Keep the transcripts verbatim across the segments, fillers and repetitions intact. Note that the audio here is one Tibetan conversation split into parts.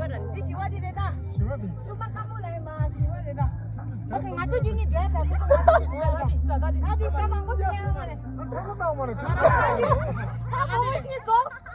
འདི་ཞི་བ་འདི་རེད་ད། ཞི་བ་འདི། སུ་པ་ཀ་མོ་ལ་ཡིན་མ་ཞི་བ་རེད་ད། ཨ་ཁེ་ང་ཚོ་རྒྱུན་གྱི་འདྲ་ད་སུ་པ་ཀ་མོ་ལ་ཡིན་ད། ད་འདི་ས་མང་པོ་ཞིག་ཡང་མ་རེད། ད་ཐོག་མ་བཏང་མ་རེད། ད་ཐོག་མ་ཞིག་རྫོགས།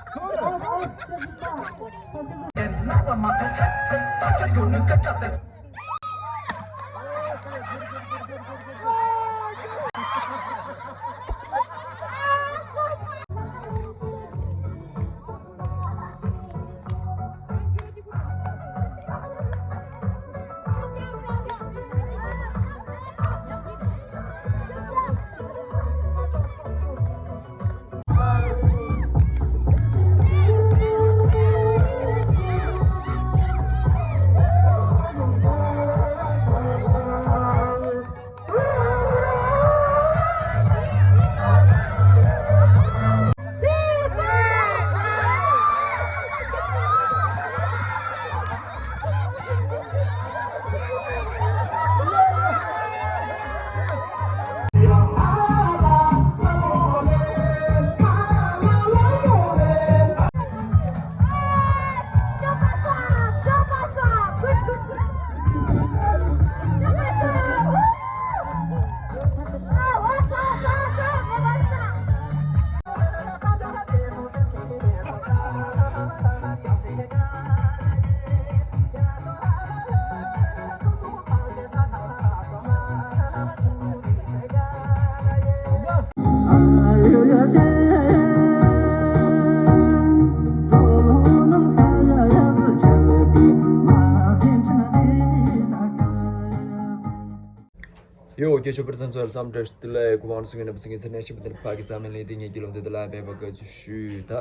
ཡོ། སྐྱེ་ཆོག་པར་བསམ་ཚོར་བསམ་འདྲ་ཞིག་ལ་གོ་བང་སུ་ངན་པ་སུ་ངན་ཚེ་ནས་ཤི་བ་དེར་ཕ་གི་ཙམ་ལས་དེ་ངེད་ཀྱི་ལོ་འདི་དུ་ལ་བས་པ་ག་ཚུ་ཞུས་ད།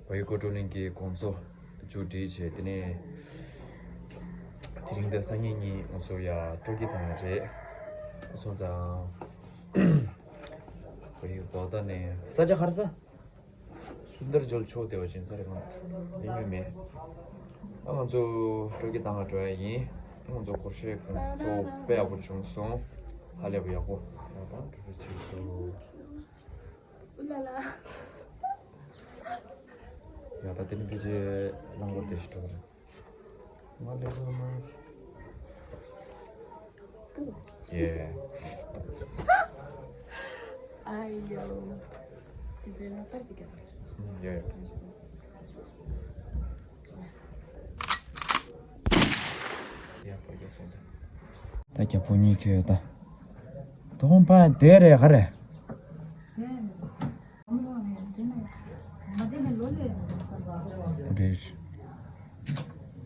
བ་ཡི་ཀོ་ཀྲོ་ལིང་གི་གོང་ཚོ་མཇུག་སྒྲིལ་བྱས་དེ་ནས། དེ་རིང་འདི་སང་ཉིན་གཉིས་ང་ཚོ་ཡ་སྤྲོ་སྐྱིད་བཏང་ཡ་རེད། སོང་ཙང་། བ་ཡི་ལོ་ད་ནས་ས་ཆ་ག་རེ་ས། སུན་དར་ཇོལ་ཕྱོགས་བདེ་བ་ཅན་ས་རེད་མ། ཡིན་མིན་མེད། ཨ་ང་ཚོ་སྤྲོ་སྐྱིད་བཏང་ག་འགྲོ་ཡ་ཡིན། ང་ཚོ་སྒོར་གཞས་ཁོང་ཚོ་དཔེ་ཡག་པོ་བྱུང་སོང་། ཧ་ལས་པ་ཡག་པོ་ཡག་པོ་འགྲོ་རྒྱུ་བྱེད་འདུག་ཨུ་ལ་ལ། ཡ་ད་དེ་ནི་ཕལ་ཆེར་རླངས་འཁོར་དེ་ཞིག་འགྲོ་གི་རེད། མ་ལེགས་པ་མ། ཡེ། ཨ་ཡོ། དེ་ཚོའི་ལག་པར་ཞིག་རྒྱབ། ཡེ་ཡེ། ཡ་པ་རྒྱབ་སོང་ད། ད་རྒྱབ་པོ་གཉིས་ཁྱོད་ད། དོ་དགོང་པ་དེ་རེད་ག་རེད། རེད།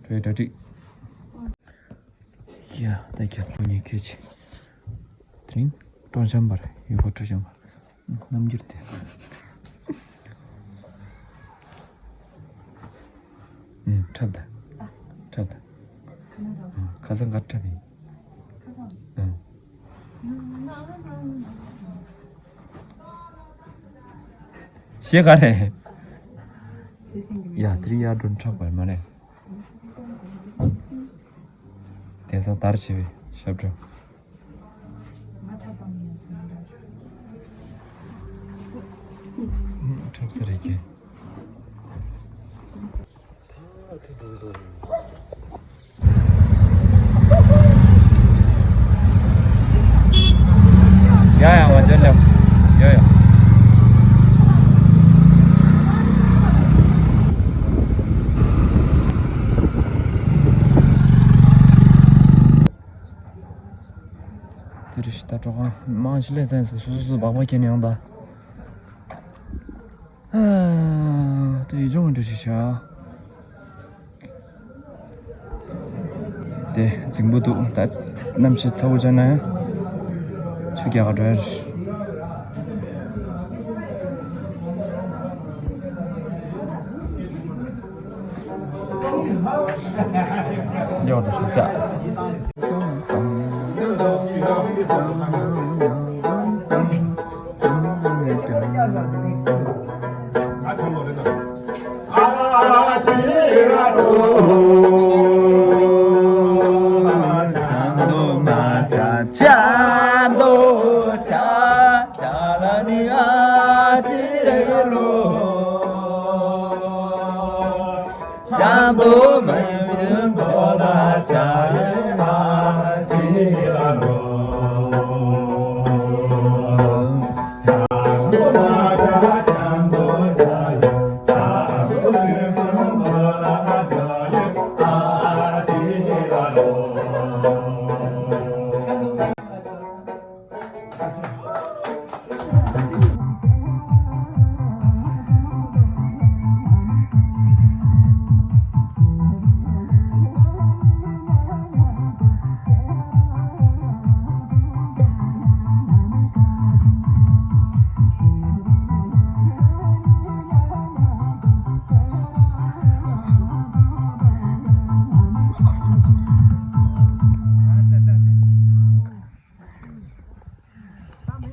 བོད་གྲ་སྒྲིག་ཡ་ད་རྒྱབ་པོ་གཉིས་ཁྱོད་ཀྱི། དེ་རིང་སྤྲོ་འཆམ་པར་ཡུལ་པོ་སྤྲོ་འཆམ་པར། རྣམ་འགྱུར་དེ། ཨུམ། འཁྲབ་ད། འཁྲབ་ད། ཨུམ། ཁ་སང་ག་འཁྲབ་ཡིན། ཨུམ། ཤེས་ག་རེད། ཡ་དེ་རིང་ཡར་འགྲོ་འཁྲབ་པ་མ་རེད། དེང་སང་དར་ཆེ་བའི་ཞབས་བྲོ། འཁྲབ་ས་རེད་ཀྱི། ཡ་ཡ་ང་ཚོ་ལ་ཡོ་ཡོ། དེ་རེད་ཤི་ད་གྲོགས་ཁང་མང་ཆེ་ལས་ཚན་སོ་སོ་སོ་སོ་སྦག་སྦག་ཁྱེར་ནས་ཡོང་ད། ཨ། ད་ཡུལ་ལྗོངས་འགྲོ་ཞིག་བྱ། དེ་རྫིང་བུ་འདུག་ད་གནམ་གཤིས་ཚ་བོ་ཆགས་ན་ཆུ་རྒྱག་ག་འགྲོ་ཡ་རེད། ཡོད་དོ་ཞིག་ཅག་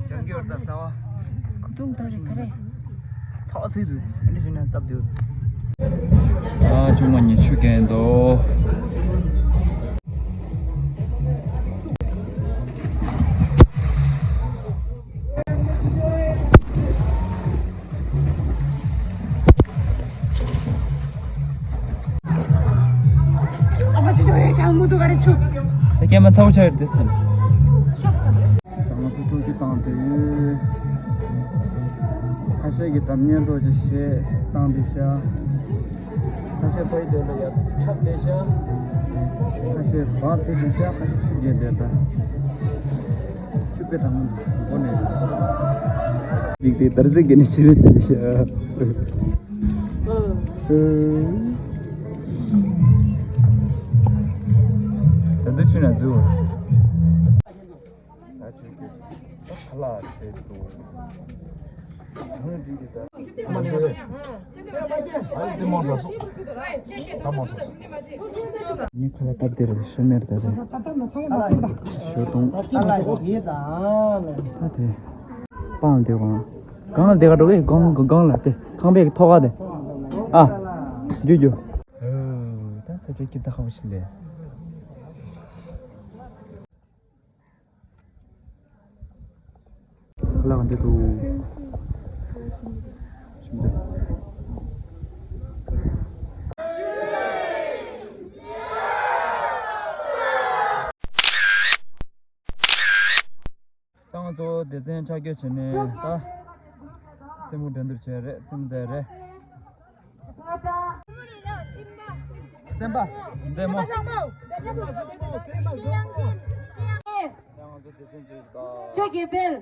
ཅང་གི་ཡོར་ད་ཚ་བ། ཁུ་ཐུང་ད་རེ་ཁ་རེ། ཚ་བ་ཚིག་ཟིག་ཨ་འདྲི་ཞུ་ན་སྟབས་བདེ། ཨ་ཅུང་མ་ཉི་ཆུ་གན་དོ། ཨ་མ་ཅི་ཅོ་ཡེ་ཅང་མུ་ཏུ་ག་རེ་ཆུ། ད་སྐྱེས་མ་ཚ་བོ་ཆ་ཡོད་དེ་སུ། ད་ང་ཚོ་སྤྲོ་སྐྱིད་བཏང་དེ་ཡོད། ཁ་ཤས་ཀྱིས་དམ་ཉན་སྤྲོ་སྐྱིད་བྱེད་བཏང་དེ་ཤ། ཁ་ཤས་པའི་དེ་ལ་ཡ་འཁྲབ་དེ་ཤ། ཁ་ཤས་བག་ཚེ་དེ་ཤ། ཁ་ཤས་ཆུ་རྒྱས་དེ་ད། ཆུ་པའི་དང་མགོ་ནས། འཇིག་དེ་དར་ཟིག་གི་ནི་ཕྱི་རེ་ཅི་ལི་ཤ། ད་འདི་ཆུ་ན་འཛུལ། ད་ཆུ་གི་ཁ་ལག་ཟེར་དུ། ཧུང་འདི་གི་ད། ཨ་ཡི་དེ་མོ་འགྲོ་སོང་། ད་མོ་འགྲོ་སོང་། ངས་ཁ་ལག་སྟབས་བདེ་རེད་ཤོ་མེར་ད་རེད། ཞོ་དུང་། ད་དེ། སྤང་དེ་གང་། གང་ལ་དེ་ག་འགྲོ་གི་གང་གང་ལ་དེ་ཁང་པའི་ཐོག་ག་དེ། ཨ། རྒྱུ་རྒྱུ། ད་ས་ཆ་སྐྱིད་ད་ཧ་བ་ཤིན་ལས། ལག་འདི་དུ། ཞིམ་འདི། ཏང་གཙོ་བོ་སྡེ་ཚན་ཆ་བགོས་བྱས་ནས་ད། རྩེད་མོ་འགྲན་བསྡུར་བྱས་རེད་རྩེད་མོ་རྩེ་རེད། སེམས་པ། བདེ་མོ། ཁྱོད་ཀྱི་དཔལ།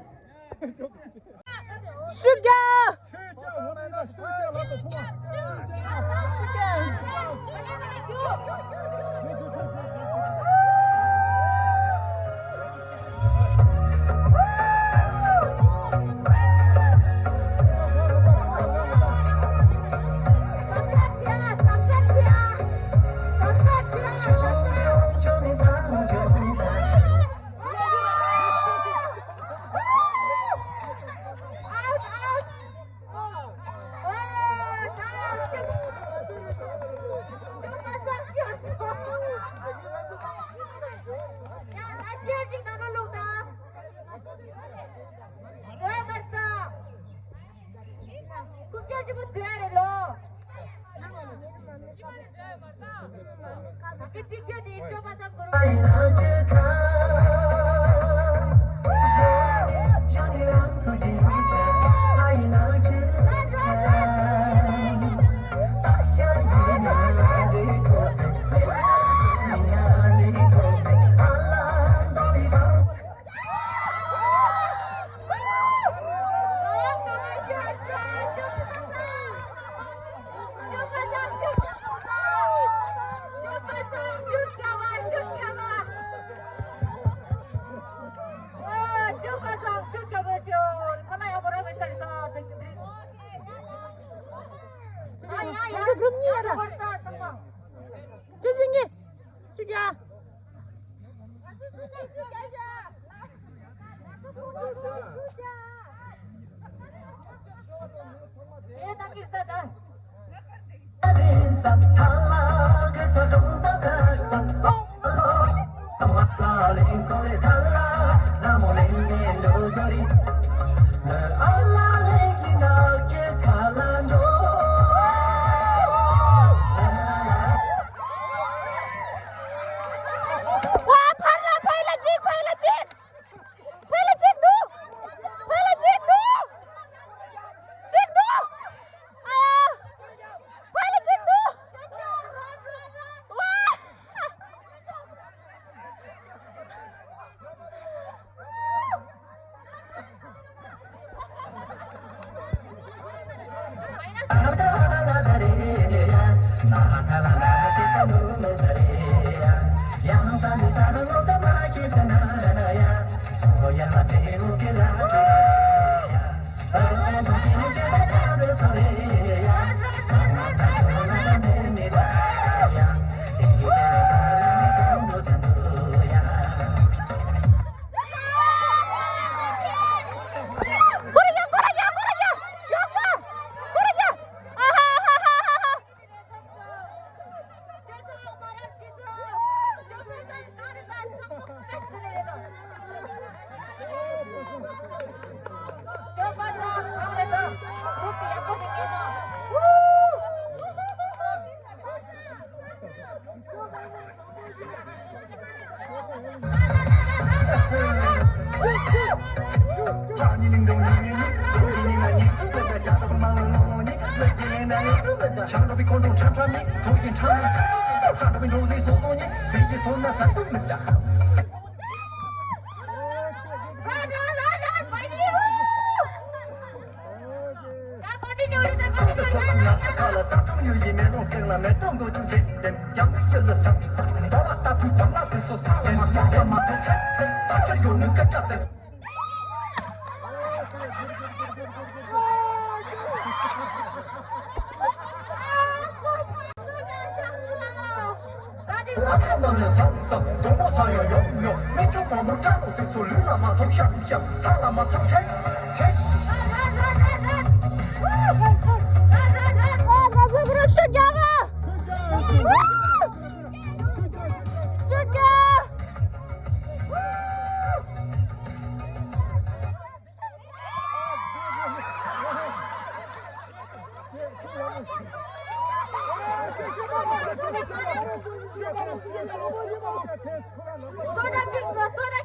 ཤུགས་རྒྱག་ང་ཚོ་གུ་རུབ་གཉིས་ཡོད་ར། ཅི་ཟིན་གི་སུ་རྒྱ།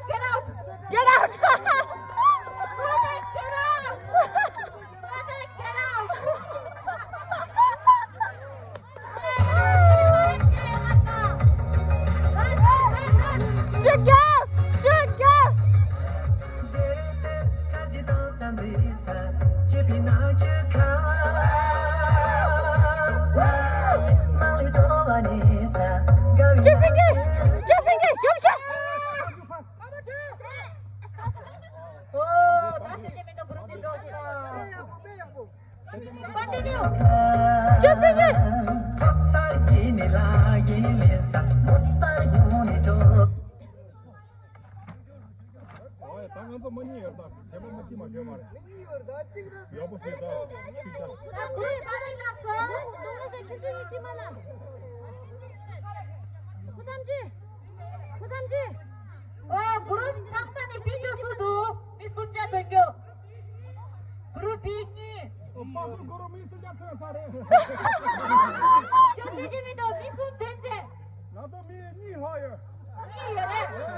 Get out! Get out! ད་ང་ཚོ་མ་གཉིས་ཡོད་ད། དེ་མ་མ་གཅིག་མ་ཤོད་མ་རེད། ཡག་པོ་བྱེད་ད། གཅིག་ད། ཨོ། གུ་རུབ་ཚང་མ་ནས་པི་ཀྱོར་སུ་འདུག་མི་སུམ་བརྒྱ་ཐོན་རྒྱུ། གུ་རུབ་བི་གཉིས། ཨོ། པ་སུ་གུ་རུབ་མི་སུམ་བརྒྱ་ཐོན་ས་རེད། ཅོ་ཅོ་ཅི་མི་འདུག་མི་སུམ་ཐོན་ཚེ། ང་ཚོ་མི་གཉིས་ལྷག་ཡོད། གཉིས་ཡོད་རེད། ར་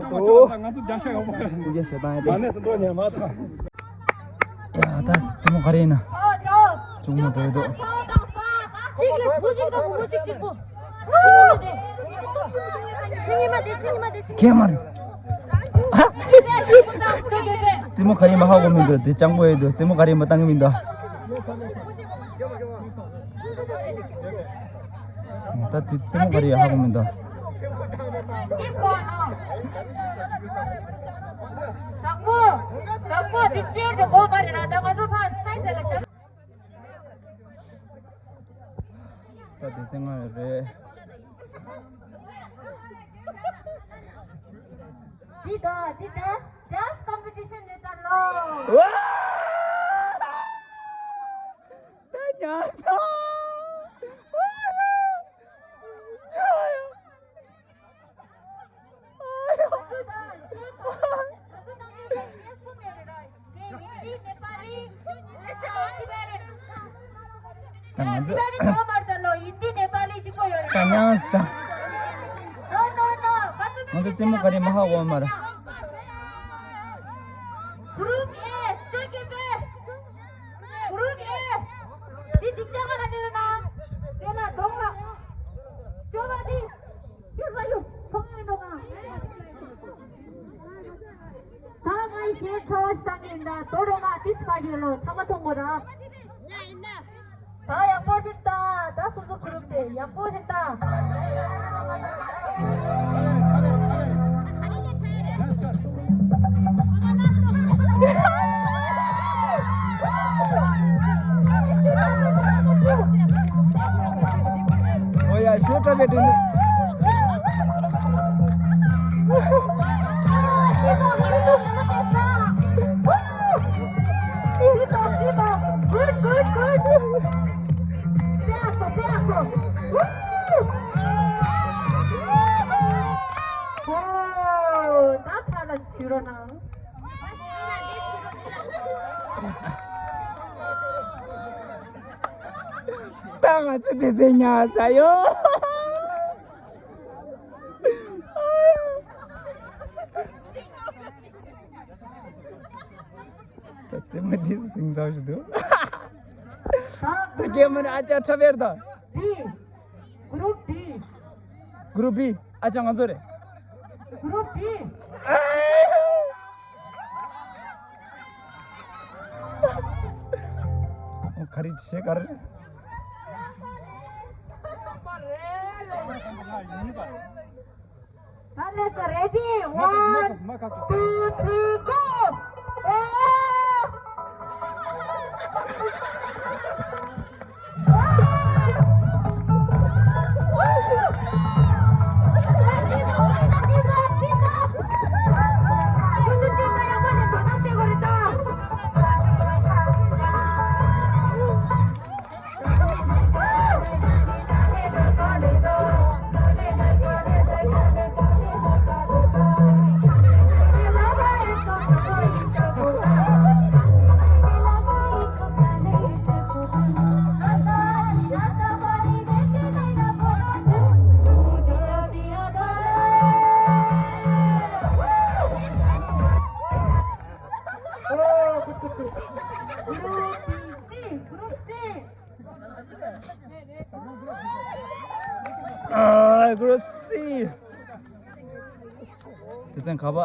ར་ར། ང་ཚོ་རྒྱ་ཤ་ཡོང་བ། སྐུ་རྒྱ་ཤ་དང་ཡ་ད་ཚི་མོ་ག་རེ་ཡིན་ན། ཅུང་མོ་འགྲོ་འདུག་གཅིག་གིས་བུ་གཅིག་དང་བུ་མོ་གཅིག་གཅིག་པོ། ཚི་ཉི་མ་དེ་ཚི་ཉི་མ་དེ་ཚི་ཉི་མ། ཁྱེད་མར། ཙི་མོ་ག་རེ་མ་ཧ་གོ་མི་འདུག་དེ་སྤྱང་པོ་ཡོད་འདུག་ཙི་མོ་ག་རེ་མ་བཏང་གི་མི་འདུག་ད་དེ་ཙི་མོ་ག་རེ་ཧ་གོ་མི་འདུག་དྲང་པོ། དྲང་པོ་འདི་ཅེར་དུ་གོ་མ་རེད་ན་ད་ང་ཚོ་ཕར་སའི་ཟེར་ལ་བཞག་ད་དེ་ཚེ་ང་རེད། འདི་ད་འདི་dance dance competition ནས་ད་ལོ། ཝ། ད་ཉལ་སོང་། ད་ང་ཚོ་ད་ཉལ་སོང་། ང་ཚོ་རྩེད་མོ་ག་རེ་མ་ཧ་གོ་མ་ར། Group A, Group A. འདི་འདི་ལྟ་བ་ལ་ནི་ར་ན། དེ་ལ་གདོང་ལ། ཅོ་བ་འདི། འདི་ལ་ཡོད། ཁོང་མི་འདུག་ག་ད་ང་ཡི་ཞེས་ཚོ་ཞིག་བཏང་གི་ཡིན་ད། དོ་རོ་མ་ཏིས་ཕ་གི་ལོ་ཚང་མ་མཐོང་གོ་ར། ད་ཡག་པོ་ཞིག་ལྟ། ད་སོ་སོ་གུ་རུབ་དེ་ཡག་པོ་ཞིག་ལྟ། ཨོ་ཡ་ཤོ་ཏྲ་བེ་ཏྲི་ནི། Good, good, good. Bravo, bravo. Woo! ཨོ། ད་ཕར་ལ་ཕྱིར་རོགས་གནང་། ད་ང་ཚོ་དེ་ཚེ་ཉལ་ས་ཡོད། ད་རྩེད་མོ་འདི་སིང་ཚག་ཞིག་འདུག་ད་རྒན་མོ་ནི་ཨ་ཅག་ཁྲ་བེར་དང་། D. Group D. Group B. ཨ་ཅག་ང་ཚོ་རེད། Group B. ཨོ་ག་རེ་བྱེད་ག་རེ། ད་ལས་སོ། Ready? One, two, three, go! ཨ། Group C། དེ་ཚན་ཁ་པ།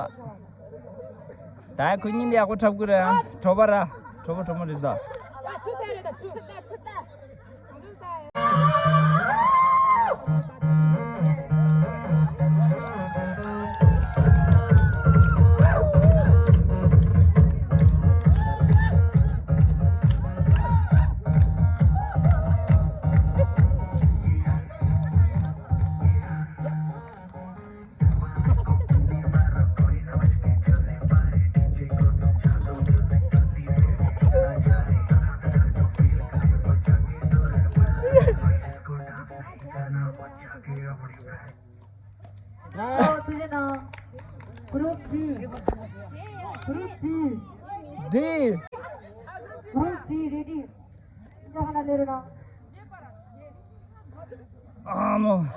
ད་ཁོ་གཉིས་འདི་ཡག་པོ་འཁྲབ་ཀྱི་རེད་ཨ། གྲོ་པ་ར། གྲོ་པ་གྲོ་མོ་རེད་ད། Group D. Group D. D. Group D ready. ཨ་མོ།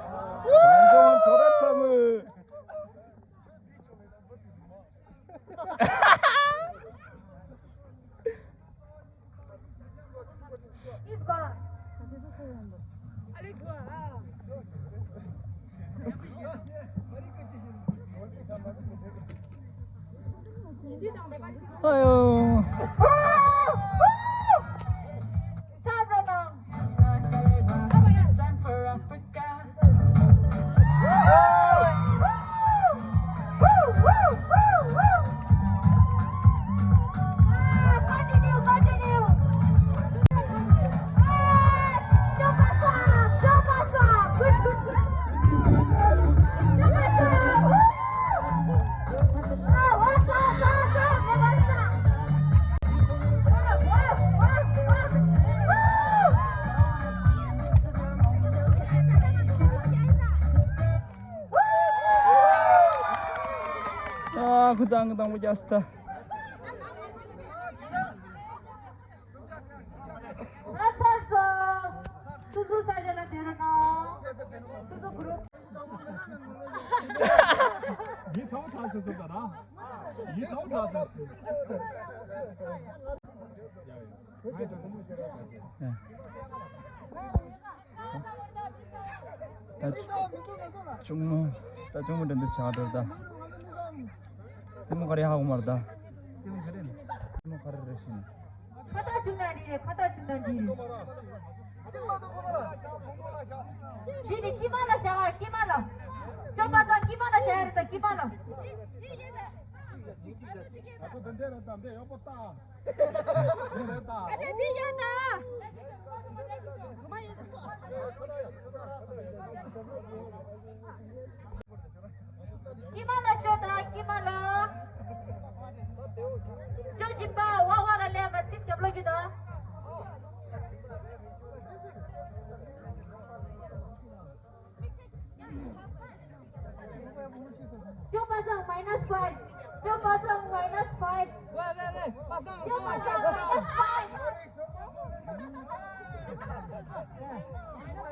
ཨ་ཡོ། ཨ། ཁུ་ཚང་གི་དང་པོ་རྒྱག་སྟ། ཨ་ཚ་སོ། སུ་སུ་ས་ཆ་ལ་དེ་རུ་ནོ། སུ་སུ་གུ་རུ། ཡིད་ཚང་ཐག་སོ་སོ་ད་ར། ཡིད་ཚང་ཐག་སོ་སོ། ད་གཅུང་མོ། ད་གཅུང་མོ་འདྲ་འདུག་ཆགས་འགྲོ་ད། རྩེད་མོ་ག་རེ་ཧ་གོ་མ་རེད་ད། རྩེད་མོ་ག་རེ་རེད། རྩེད་མོ་ག་རེ་རེད་ཤི་ན། ཁ་བཏགས་བྱུང་ན་འདི་རེད། ཁ་བཏགས་བྱུང་ན་འདི་རེད། འདི་ནི་སྐྱིད་མ་ལ་བཞག་ཨ། སྐྱིད་མ་ལ། ཅོ་པ་ས་སྐྱིད་མ་ལ་བཞག་ཡ་རེད་ད། སྐྱིད་མ་ལ། ཨ་ཅེ་འདི་ཡོད་ན། སྐྱིད་མ་ལ་ཤོད་དང་། སྐྱིད་མ་ལ། ཅོ་སྦྱིན་པ་ཝ་ཝ་ལ་ལས་མ་ཚིག་རྒྱབ་ལོག་གི་དང་། ཅོ་པ་སངས་minus five། ཅོ་པ་སངས་minus five། ཝེ་ཝེ་ཝེ། པ་སངས། ཅོ་པ་སངས་minus five།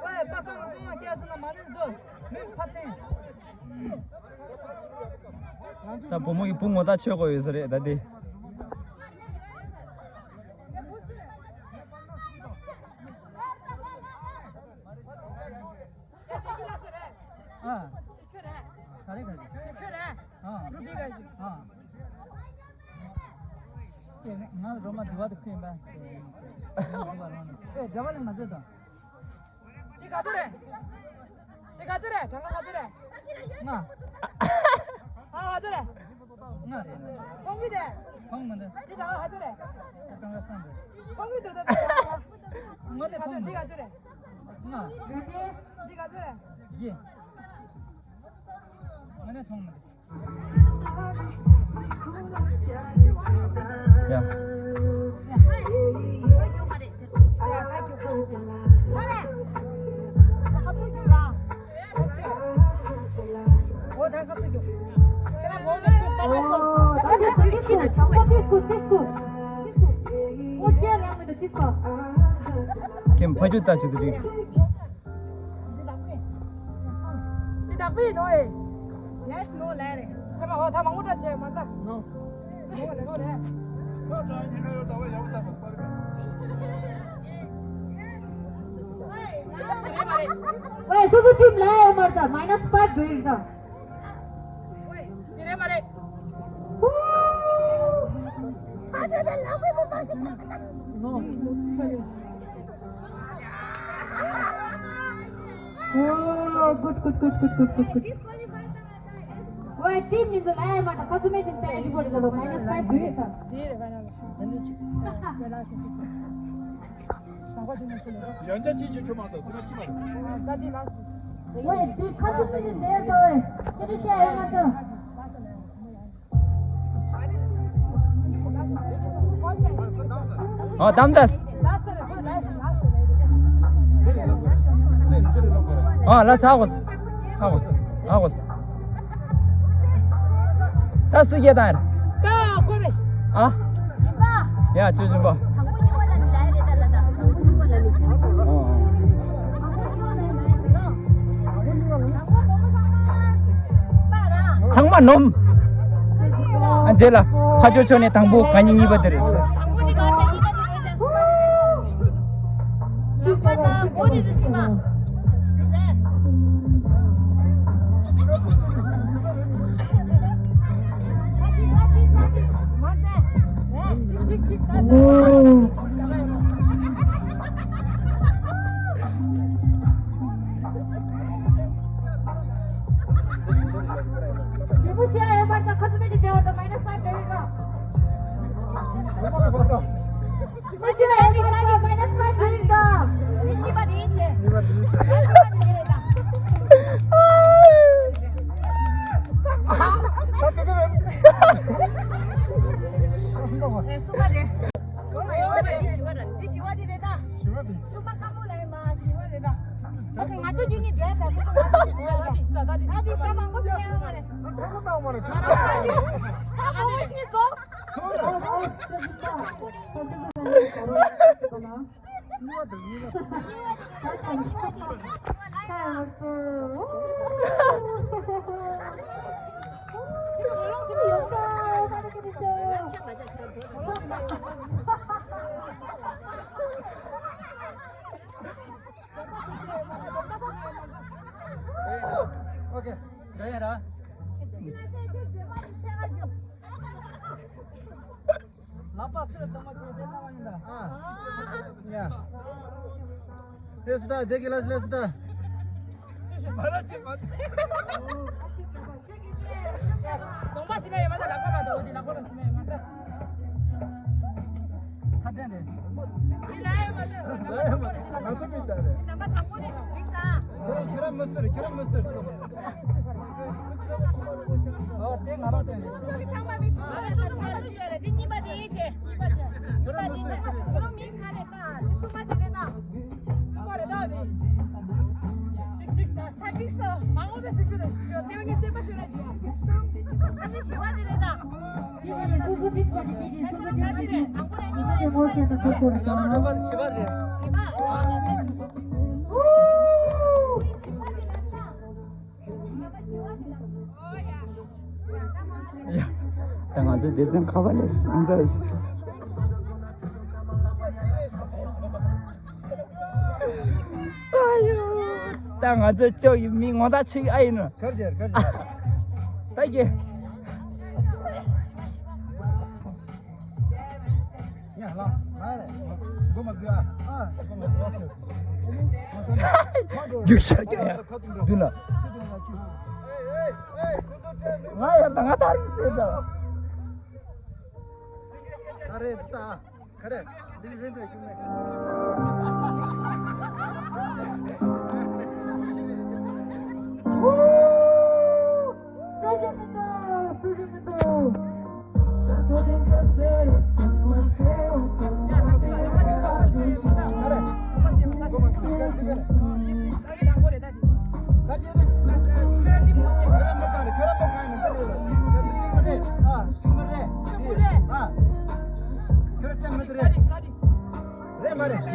ཝེ། པ་སངས་སོང་ང་སྐྱེས་སོང་ན་མ་ནི་འདུག་མི་ཕ་ཐེན། ད་བུ་མོ་ཡི་བུ་ངོ་ཐག་ཆོད་དགོས་ཡོད་ས་རེད་ད་དེ། ཨ། ག་རེ་ག་རེ། ཁྱོད་རེད། ཨ། རུ་པི་ག་ཞིག་ཨ། ཁྱེད་ང་རོ་མ་དུ་བ་དུ་ཁྱེད་ཡིན་པ། ཨེ། རྒྱ་བ་ལ་ང་ཚོ་དང་། འདི་ག་ཚོད་རེད། འདི་ག་ཚོད་རེད། གྲངས་ཀ་ག་ཚོད་རེད། ལྔ། ཨ། ག་ཚོད་རེད། ལྔ་རེད། ཁོང་གི་དེ། ཁོང་མི་འདུག་འདི་གྲངས་ཀ་ག་ཚོད་རེད། གྲངས་ཀ་གསུམ་རེད། ཁོང་གི་དེ་དེ། དངོས་གནས་ཁོང་མི་འདུག་འདི་ག་ཚོད་རེད། ལྔ། འདི་ག་ཚོད་རེད། བཞི། དངོས་གནས་ཁོང་མི་འདུག་ཡ། ཁྱེད་ཕ་ཆུ་ལྟ་ཆུ་དུ་རིག་འདི་བདག་པོའི་ནོ་ཨེ། ཡེས་ནོ་ལས་རེད། ཁ་མ་ཧོ་ཐ་མ་ངུ་འདྲ་བྱས་མ་ད། ནོ། ནོ་རེད། ནོ་རེད། ཝེ། སུ་སུ་ཊིམ་ལ་ཨེ་མར་ད་minus five འགྲོ་ཡིན་ད། དེ་རེད་མ་རེད། Oh, good, good, good. ཝེ། ཊིམ་ནི་ཚོ་ལ་ཨེ་མར་ད་ཁ་ཚུ་མེ་ཤིན་ཏན་རི་པོར་ཊི་ལ་minus five འགྲོ་ཡིན་ད། དེ་རེད་མ་རེད། ཡང་ཅག་ཅིག་ཅིག་ཆུ་མ་གཏོགས་ཚུར་ཅི་མ་རེད། ད་ཅི་ལགས་སོ། ཝེ། དེ་ཁ་ཚུགས་ཀྱི་འདིར་དོ་ཝེ། ཅི་ཅི་བཤད་ཡོད་མ་ཐུབ། ཨ། དམ་ཚ། ཨ། ལ་ཚ་གོ། ཧ་གོ། ཧ་གོ། ད་སུ་སྐྱེ་དང་། ད་ཁོ་རེ། ཨ། ཡིན་པ། ཡ། ཅོ་སྦྱིན་པ། དང་པོ་གཉིས་པ་ལ་ནི་ལའི་རེད་ད་ལ་ད། དང་པོ་གཉིས་པ་ལ་ནི། ཨོ། ཚང་མ་ནོམ། ཨ། རྗེས་ལ་ཕ་ཇོ་ཆོ་ནས་དང་པོ་ག་ཉིས་གཉིས་པ་དེ་རེད། དང་པོ་ནི་ག་རེད། གཉིས་པ་དེ་རེད། ཞུགས་པ་དང་མགོ་ནི་ཟི་སི་མ། Okay. ལག་པ་སུ་ལ་བཏང་བ་དེ་དེ་ལྟ་བ་ཡིན་ད། ཨ། ཡ། དེ་སུ་ད་དེ་གི་ལ་སུ་ལ་སུ་ད། གདོང་པ་སི་མ་ཡོད་མ་ད་ལག་པ་མ་ད་འོ་དེ་ལག་པ་ལ་སི་མ་ཡོད་མ་ད། ཁ་ཅན་རེད། དེ་ལ་ཡོད་མ་ད། ང་ཚོ་མི་ད་རེད། ནམ་པ་དང་པོ་ནས་འགྲིག་ས། ཁྱེད་རང་ཁྱེད་རང་མི་ཟེར་ཁྱེད་རང་མི་ཟེར། ཨོ་དེ་ང་རང་དེ་རེད། ཚང་མ་མི་ཚང་མ་སོ་སོ་ང་རང་བརྗོད་རེད། དེ་གཉིས་པ་དེ་ཡིན་ཅེས་གཉིས་པ་བྱས། གཉིས་པ་དེ་ཡིན་ཅེས་ཁོ་རང་མིང་ག་རེ་ལྟ་དེ་གསུམ་པ་དེ་རེད་ལྟ། གསུམ་པ་རེད་ལྟ་དེ། ཏིག་ཏིག་ད་ད་ཏིག་སོ་མ་འོངས་པའི་སྲིད་བྱུས་ལ་ཞོ་སེ་བ་ངའི་སེམས་པ་ཤོར་ར་ཅིག་ཨ་ནི་བཞི་པ་དེ་རེད་ལྟ། བཞི་པ་རེད་ལྟ། སོ་སོ་ཏིག་པ་དེ་དེ་རེད། སོ་སོ་ཏིག་པ་དེ་རེད། བཞི་པ་དེ་ངོ་ཤེས་ན་ཁོ་ཁོ་རེད་ལྟ། བཞི་པ་རེད། བཞི་པ། ཡ། ད་ང་ཚོ་སྡེ་ཚན་ཁ་པར་ལས་ང་ཚོ། ཨ་ཡོ། ད་ང་ཚོ་ཅོག་ཡི་མི་ངོ་ཐག་ཆོད་ཨ་ཡིན་ནོ། གར་རྒྱལ་གར་རྒྱལ། ད་གི། རྒྱུག་ཤར་རྒྱག་ཡ། མདུན་ལ། ང་ཡར་ད་ང་ད་རིང་ཟེར་ད། ད་རེད་ད། ག་རེ། འདི་རེད་འདི་ཞུ་མེད། སུ་ཞིག་མི་འདུག་སུ་ཞིག་མི་འདུག་རེད་མ་རེད།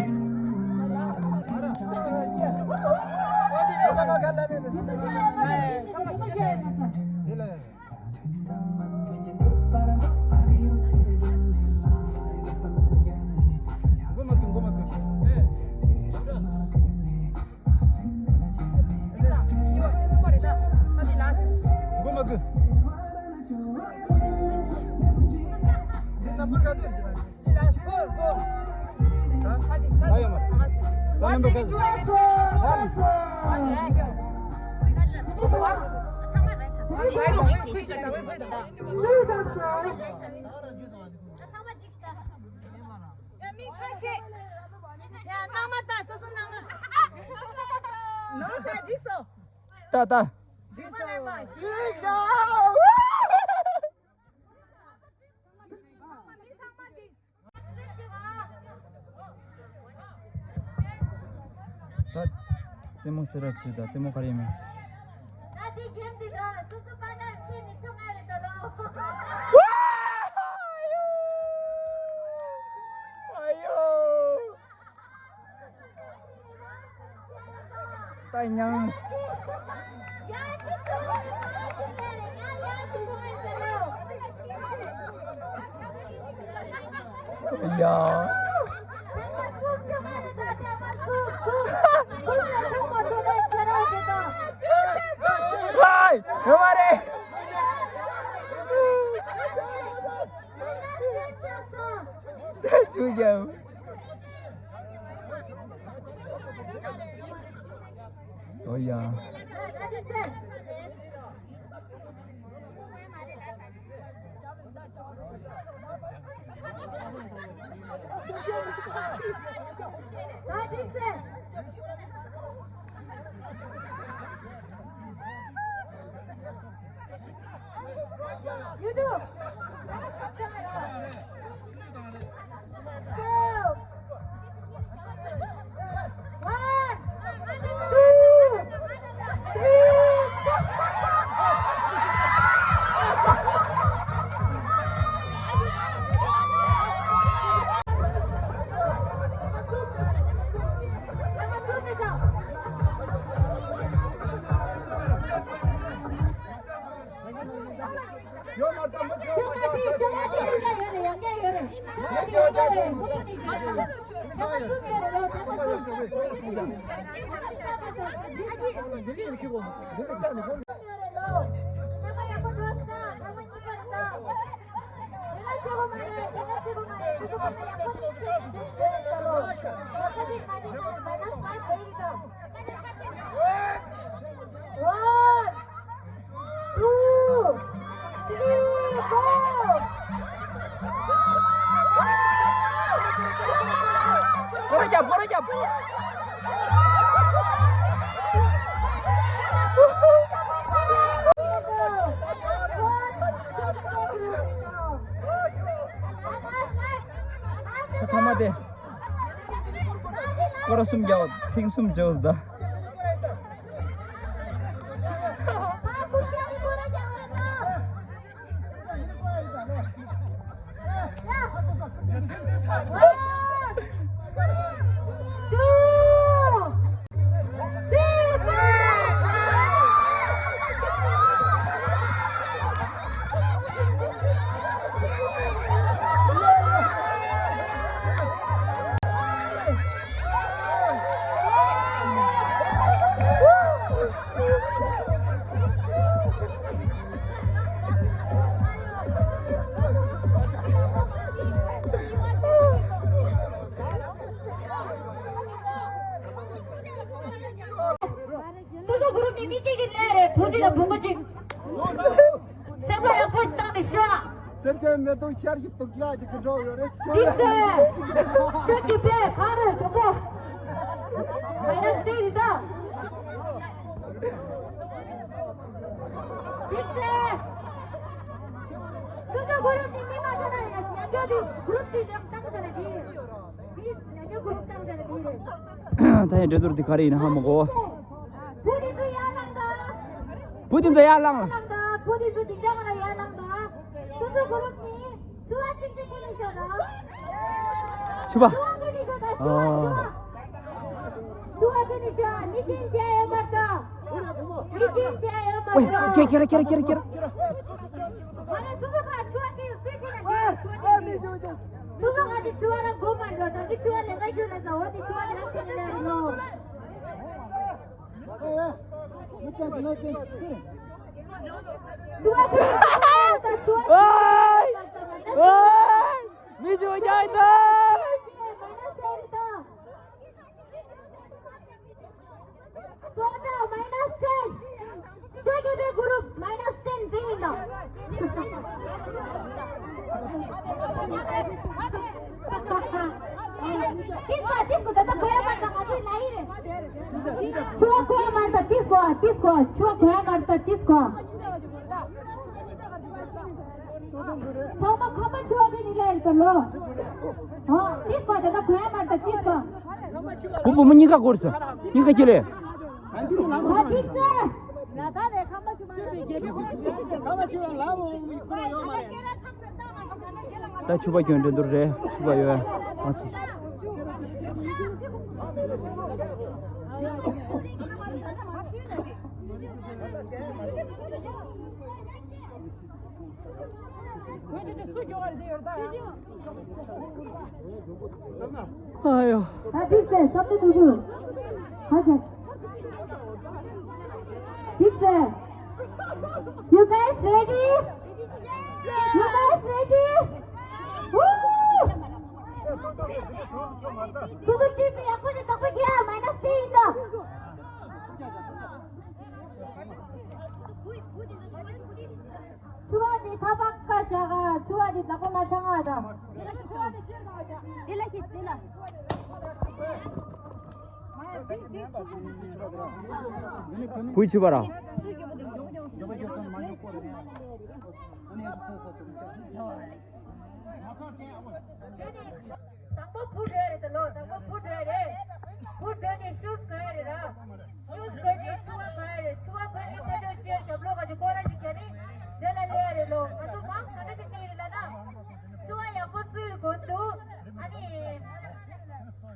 ད་ད། ད་རྩེད་མོ་སེ་ར་བྱེད་ད་རྩེད་མོ་ག་རེ་ཡིན་མིན། ད་ཡང་། ཡ། ཝའི། ཡོད་མ་རེད། ད་ཆུ་རྒྱབ། ཨོ་ཡ། You do. Two. One. Two. Three. One, two, three, go! སྐོར་རྒྱབ། སྐོར་རྒྱབ། ཐ་མ་དེ། སྐོར་གསུམ་རྒྱག་ཐེངས་གསུམ་བྱས་ད། སོ་སོ་གུ་རུབ་ནས་མི་གཅིག་གིས་ལས་རེད། བུ་ཁྲིད་ལ་བུ་མོ་གཅིག་སེམས་པ་ཡག་པོ་ཞིག་བཏང་ནས་ཤོག་སེར་སྐྱའི་མེ་ཏོག་ཤར་ཞིག་སྡུག་ཅག་ཅིག་གི་འགྲོ་ཡོད་རེད། ཏིག་སེ། ཁྱོད་ཀྱི་པས་གང་རེད་གྲོགས་པོ། མ་ཡ་སྟེ་རི་ད། ཏིག་སེ། སོ་སོ་གུ་རུབ་ནས་མི་མ་ཐོན་ན་ཡང་ཉན་རྒྱུ་དེ་གུ་རུབ་དེ་ཡང་བཏང་ས་ལ་དེ། དེ་ཉན་རྒྱུ་གུ་རུབ་བཏང་ས་ལ་དེ་རེད། ད་ཡང་འགྲན་བསྡུར་འདི་ག་རེ་ཡིན་ཧ་མ་གོ། བུ་དེ་ཚོ་ཡར་ལངས་དང་། བུ་དེ་ཚོ་ཡར་ལངས་ལ། བུ་དེ་ཚོ་དེ་འདྲ་ག་ལ་ཡར་ལངས་དང་། སོ་སོ་གུ་རུབ་ནས་ཚུར་བ་གཅིག་གཅིག་ཁྱེར་ནས་ཤོག་དང་། ཚུར་བ། ཚུར་བ་ཁྱེར་ནས་ཤོག་དང་། ཚུར་བ། ཨ། ཚུར་བ་ཁྱེར་ནས་ཤོག་མི་ཆེན་བྱས་ཡོད་མ་རེད་དང་། མི་ཆེན་བྱས་ཡོད་མ་ཨོ་རེད་དང་། ཁྱེར་ཁྱེར་ཁྱེར་ཁྱེར་ཁྱེར། ང་ལ་སོ་སོ་ཕར་ཚུར་བ་ཁྱེར་ཚུར་ཁྱེར་ན་ཁྱེར་ཚུར་བ་ཁྱེར། སོ་སོ་ང་ཚོ་ཚུར་བ་རང་དགོས་མ་འགྲོ་དང་། འདི་ཚུར་བ་ལས་ཀ་རྒྱུ་ལ་ཟ་འོ། འདི་ཚུར་བ་ལས་ཀ་རྒྱུ་ལ་ཟ་འོ། ཨོའི། ཨོའི། མི་ཚོ་རྒྱག་ཡིན་ད། སོ་ན་མའི་ནས་ཊེན། ཁྱེད་ཀྱི་དེ་གུ་རུབ་མའི་ནས་ཊེན་དེ་ཡིན་ནོ། ཏིག་ཏིག་ཏིག་ད་ལྟ་གོ་ཡ་མ་ད་ང་ཚོའི་ལ་ཡི་རེད། ཆུ་བ་གོ་ཡ་མ་ད་ཏིག་གོ་ཏིག་གོ་ཆུ་བ་གོ་ཡ་མ་ད་ཏིག་གོ་ཚང་མ་ཁམས་པ་ཆུ་བ་གི་ནི་ལ་ཡི་ད་ལོ། ཨ་ཏིག་གོ་ད་ལྟ་གོ་ཡ་མ་ད་ཏིག་གོ་བུ་བུ་མོ་གཉིས་ཀ་སྐོར་ས། གཉིས་ཀ་ཁྱེར་ལེ། ཨ་ཏིག་ས། ད་ཕྱུ་པ་ཁྱོད་འགྲན་བསྡུར་རེད། ཕྱུ་པ་ཡོད། ང་ཚོ། ཨ་ཡོ། ཨ་ཏིག་སེ། སོབ་ཏུ་ཏུ་ཏུ། ཧ་ཅང་། ཏིག་སེ། You guys ready? You guys ready? Woo! སོ་སོ་ཊིམ་ཡག་པོ་ཞིག་བདག་པོ་རྒྱག་མའི་ནས་ཊེན་ཡིན་ད། ཆུ་བ་འདི་ཐ་བག་ཀ་བཞག་ག་ཆུ་བ་འདི་བདག་པོ་མ་ཆང་ང་ད། བུ་ཆུ་བ་ར། དང་པོ་བུ་འགྲོ་རེད་ད་ལོ། དང་པོ་བུ་འགྲོ་རེད། བུ་འགྲོ་ནས་ཤུགས་གོ་ཡ་རེད་ར། ཤུགས་གོ་ནས་ཆུ་བ་གོ་ཡ་རེད། ཆུ་བ་གོ་ནས་ཕ་ཇོ་ཅེར་ཞབས་ལོག་ག་ཅིག་སྐོར་ར་ཅིག་བརྒྱབ་ནས་དེ་ལ་སླེབས་ཡ་རེད་ལོ། ང་ཚོ་མང་ག་འདྲ་ཅིག་བྱེད་ཀྱི་རེད་ལབ་ན། ཆུ་བ་ཡག་པོ་བསུས་གོ་འདུག་ཨ་ནི།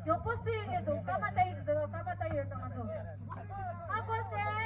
མགྱོགས་པོ་བསུས་ཡོད་འདུག་སྐར་མ་ལྟ་ཡི་འདུག་སྐར་མ་ལྟ་ཡོད་ད་ང་ཚོ། ཨ་ཁོ་སེ།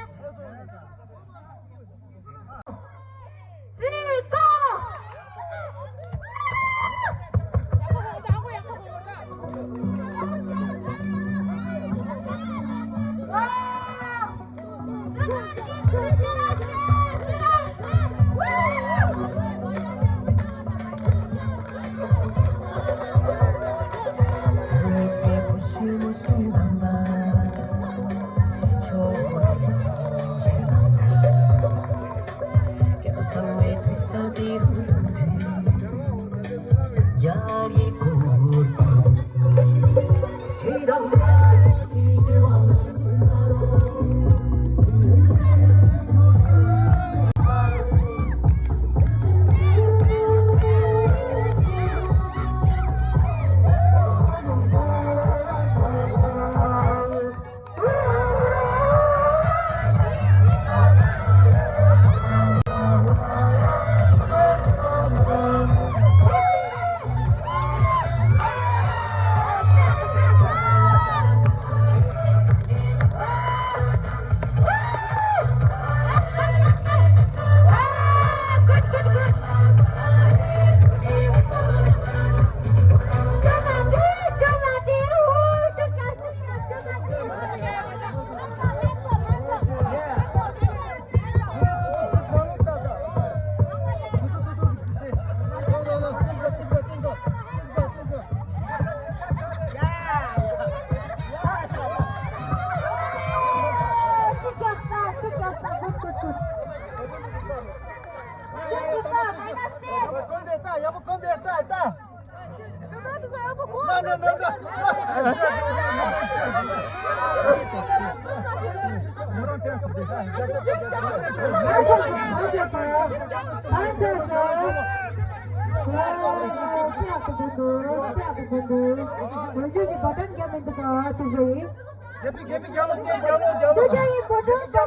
རྒྱལ་པོ་རྒྱལ་པོ་རྒྱལ་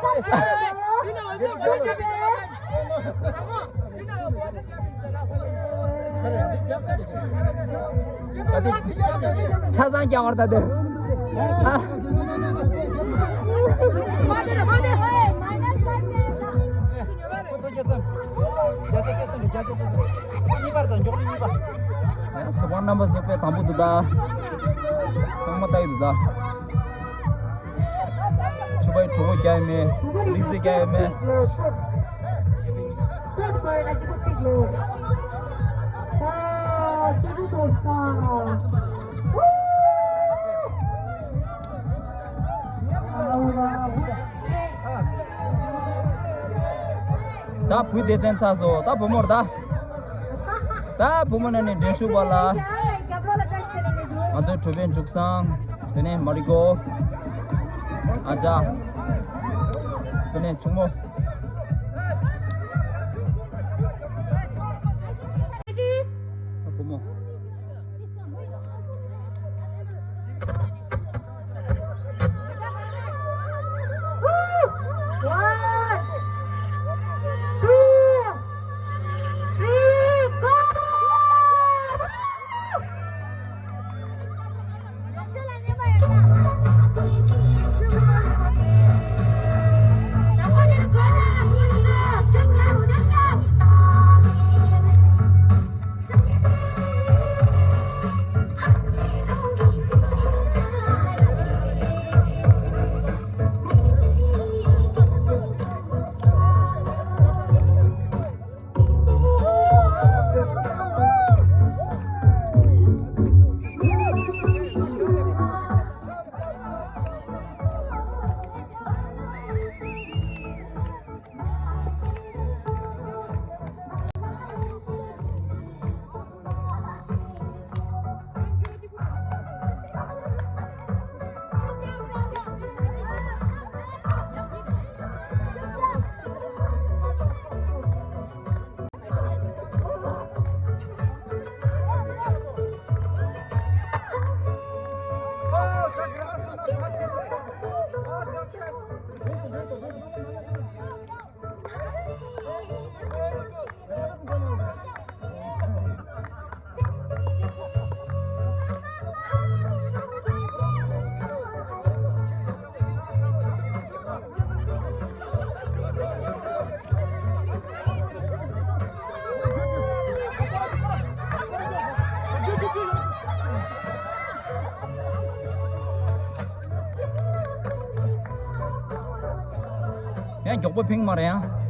པོ། ད་དེ་ཆ་ཚང་རྒྱག་བར་ད་དེ། ཨ། གཉིས་པར་དང་མགྱོགས་ལ་གཉིས་པ། སོ་པ་རྣམ་པ་ཟོག་པའི་དང་པོ་འདུག་ད། ཚང་མ་ལྟ་ཡི་འདུག་ད། ཆུ་བའི་གྲོགས་པོ་རྒྱག་ཡོད་མེད། ལིག་ཙེ་རྒྱག་ཡོད་མེད། ད་བུ་སྡེ་ཚན་ཚར་སོང་། ད་བུ་མོར་ད། ད་བུ་མོ་ནས་ནས་འགྲན་ཞུགས་པ་ལ། ང་ཚོའི་གྲོས་པའི་འཇུག་སང་། དེ་ནས་མ་རི་ཀོ། ཨ་ཅག་དེ་ནས་ཆུང་མོ། ད་བུ་མོ། One, two, three, go! ཡང་མགྱོགས་པོ་ཕིང་མ་རེད་ཡང་།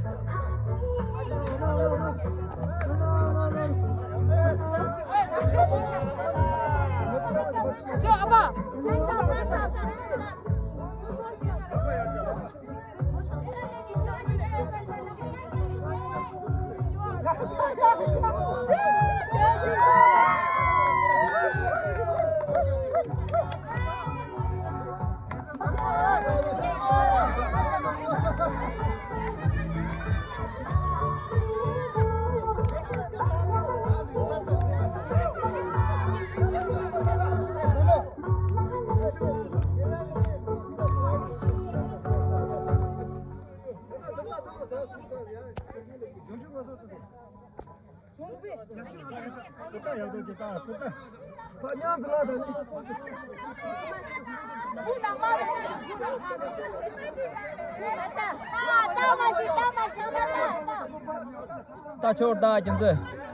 ད་ཆོར་ད་ཁྱེད་ཚོས།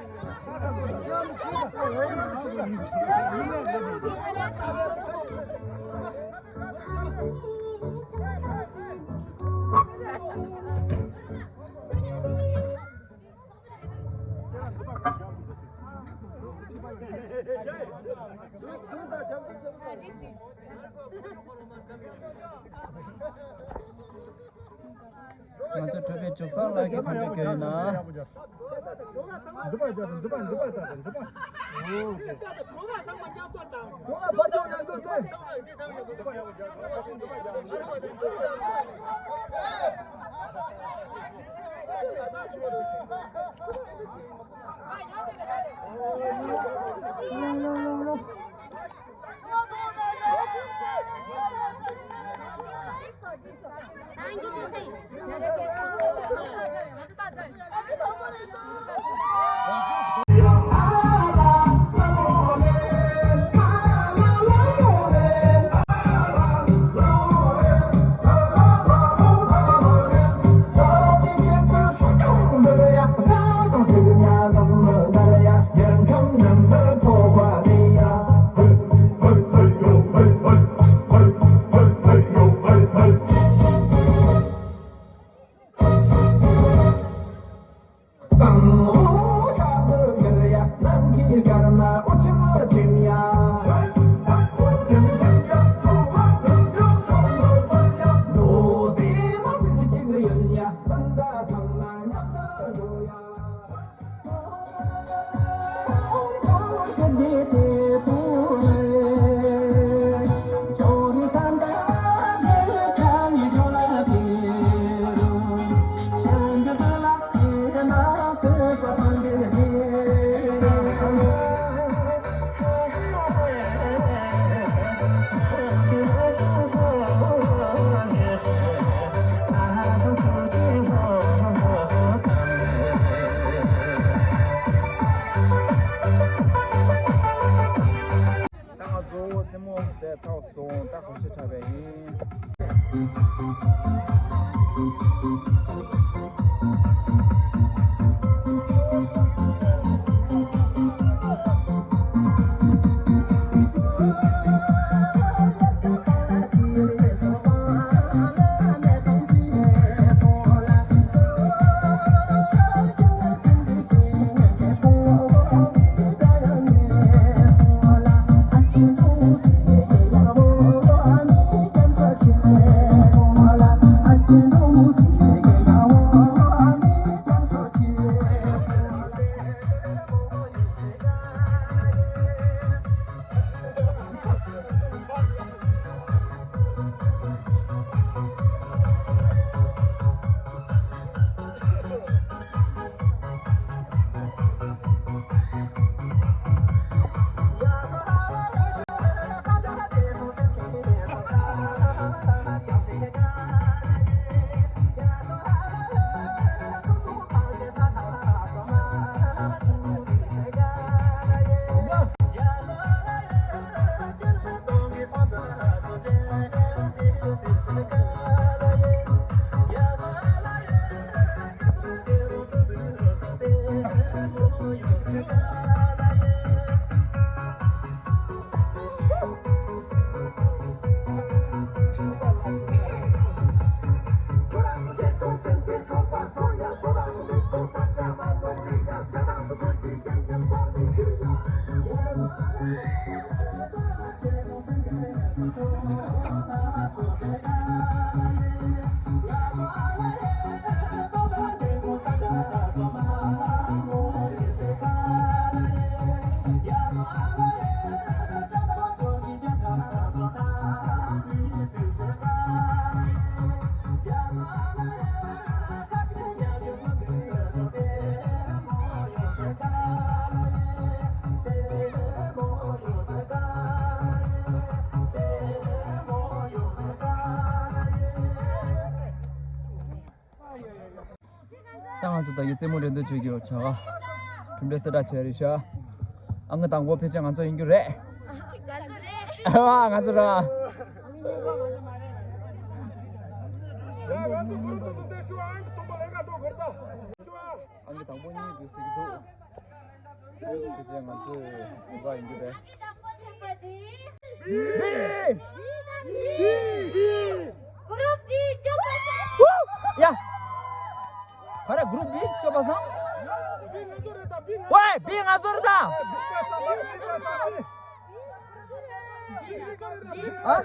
ང་ཚོ་གྲོས་པའི་བྱུག་ས་ལ་གི་ཁོང་ཁྲོ་སྐྱོན་ཡིན་ན། ད་ང་ཚོ་རྩེད་མོ་རྩེས་ཚར་སོང་། ད་གོམས་གཤིས་འཁྲབ་པ་ཡིན། ད་ང་ཚོ་ད་ཡོད་རྩེད་མོ་རེད་འདུག་བྱེད་རྒྱུ་བྱ་ག་གྲུབ་འབྲས་གསལ་བསྒྲགས་བྱས་རེད་ཤག་ཨ་ང་དང་པོ་ཕལ་ཆེར་ང་ཚོ་ཡིན་རྒྱུ་རེད། ང་ཚོ་ར། ཨང་ཀི་དང་པོ་གཉིས་འདུག་ཟེར་གྱི་འདུག་ཁྱེད་ཚོས་ང་ཚོའི་བ་ཡིན་རྒྱུ་རེད། ཡ། ག་རེ་གུ་རུབ་བི་བཅོ་ལྔ་པ་སང་། ཝེ་བི་ང་ཚོ་རེད་ད། ཨ།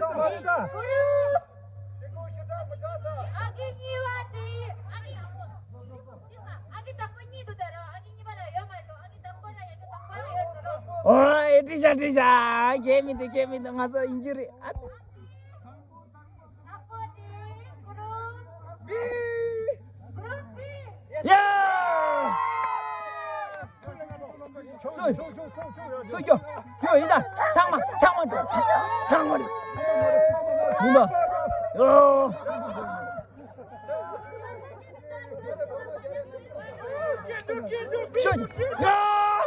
ཨོ་ཨེ་ཏི་ཤ་ཏི་ཤ། སྐད་མི་འདུག་སྐད་མི་འདུག་ང་ཚོ་ཡིན་རྒྱུ་རེད། ཨ་ཙི། ཡ། སུ། སུ་སྐྱོ། སྐྱོ་ཡིན་ད། ཚང་མ་ཚང་མ་འགྲོ། ཚང་མ་རེད། ཡིན་ད། ཡོ། སུ་སྐྱོ། ཡ།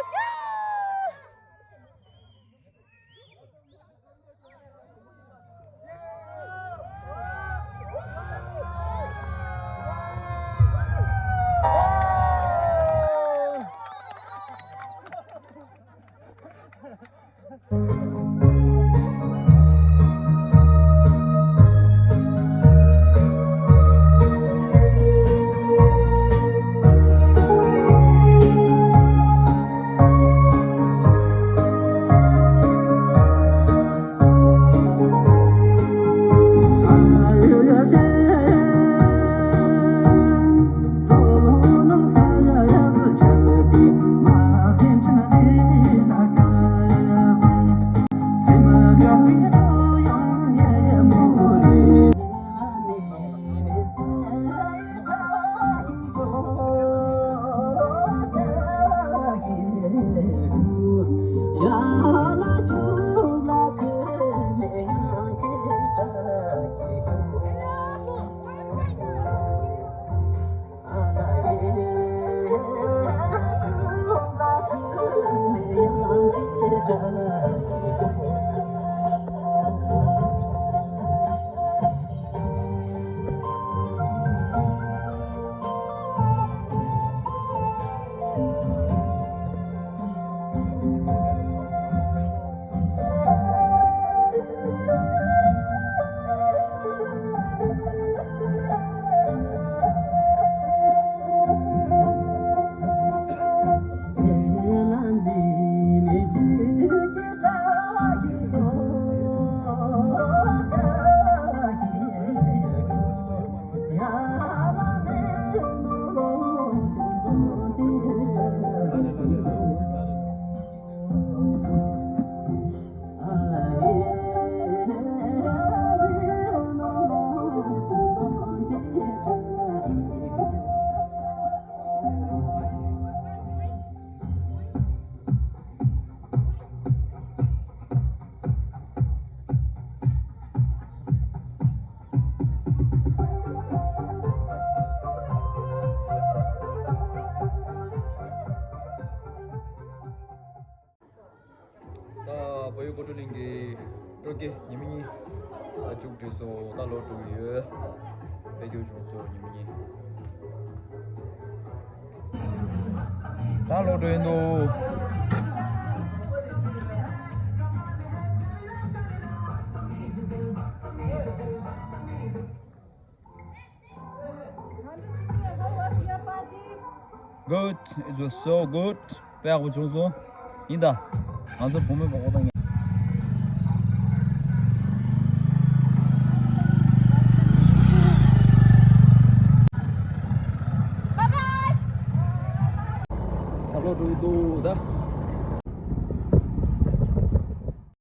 ད་བལ་ཡུལ་ཀོ་ཀྲོ་གླིང་གི་སྤྲོ་སྐྱིད་ཉི་མ་གཉིས་མཇུག་སྒྲིལ་སོང་། ད་ལོག་འགྲོ་གི་ཡོད། དཔེ་སྐྱིད་བྱུང་སོང་ཉི་མ་གཉིས། ད་ལོག་འགྲོ་ཡིན་འདུག Good. It was so good. དཔེ་ཡག་པོ་བྱུང་སོང་། ཡིན་ད། ང་ཚོ་བུ་མོའི་བག་གོ་དང་ངེ། ད་ལོ་འགྲོ་གི་འདུག་ད།